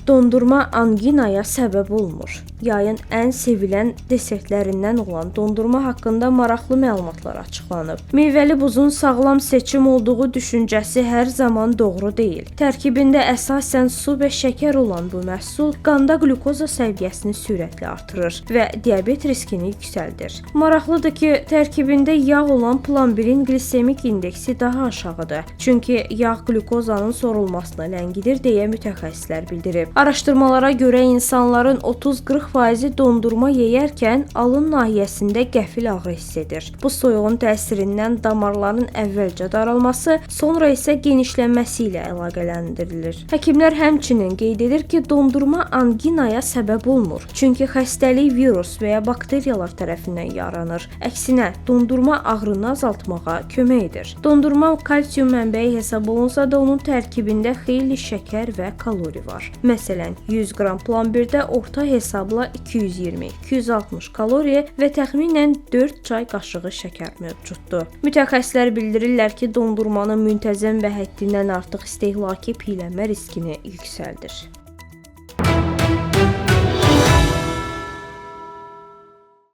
Dondurma anginaya səbəb olmur. Yayın ən sevilən desertlərindən olan dondurma haqqında maraqlı məlumatlar açıqlanıb. Meyvəli buzun sağlam seçim olduğu düşüncəsi hər zaman doğru deyil. Tərkibində əsasən su və şəkər olan bu məhsul qanda qlükoza səviyyəsini sürətlə artırır və diabet riskini yüksəldir. Maraqlıdır ki, tərkibində yağ olan plambirin qlisemik indeksi daha aşağıdır. Çünki yağ qlükozanın sorulmasını ləngidir deyə mütəxəssislər bildirib. Araşdırmalara görə insanların 30-40%-i dondurma yeyərkən alın nahiyəsində qəfil ağrı hiss edir. Bu soyuğun təsirindən damarların əvvəlcə daralması, sonra isə genişlənməsi ilə əlaqələndirilir. Həkimlər həmçinin qeyd edir ki, dondurma anginaya səbəb olmur. Çünki xəstəlik virus və ya bakteriyalar tərəfindən yaranır. Əksinə, dondurma ağrını azaltmağa kömək edir. Dondurma kalsium mənbəyi hesab olunsa da onun tərkibində xeyli şəkər və kalori var. Məsələn, 100 qram plambirdə orta hesabla 220-260 kalori və təxminən 4 çay qaşığı şəkər mövcuddur. Mütəxəssislər bildirirlər ki, dondurmanın müntəzəm və həddindən artıq istehlakı piylənmə riskini yüksəldir.